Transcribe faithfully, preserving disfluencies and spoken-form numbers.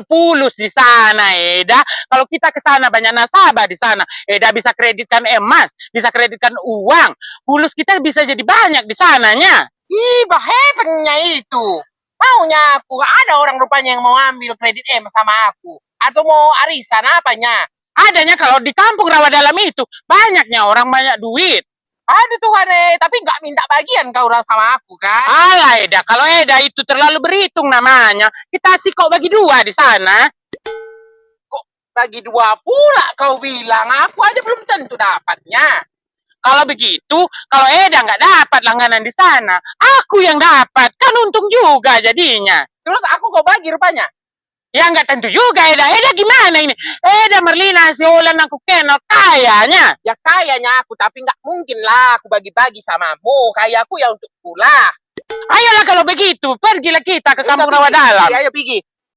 Pulus di sana, Eda. Kalau kita ke sana banyak nasabah di sana. Eda bisa kreditkan emas, bisa kreditkan uang. Pulus kita bisa jadi banyak di sananya. Ih, bahepennya itu. Maunya aku, ada orang rupanya yang mau ambil kredit emas sama aku. Atau mau arisan apanya? Adanya kalau di kampung Rawa Dalam itu, banyaknya orang banyak duit. Aduh Tuhan eh, tapi nggak minta bagian kau orang sama aku kan? Alah Eda, kalau Eda itu terlalu berhitung namanya, kita sih kok bagi dua di sana. Kok bagi dua pula kau bilang? Aku aja belum tentu dapatnya. Kalau begitu, kalau Eda nggak dapat langganan di sana, aku yang dapat, kan untung juga jadinya. Terus aku kau bagi rupanya? Ya nggak tentu juga Eda. Eda gimana ini? Eda Marlina si Olan aku kenal kayanya. Ya kayanya aku, tapi nggak mungkin lah aku bagi-bagi samamu. Kayaku ya untuk pula. Ayolah kalau begitu, pergilah kita ke kampung Rawa Dalam. Ayo pergi.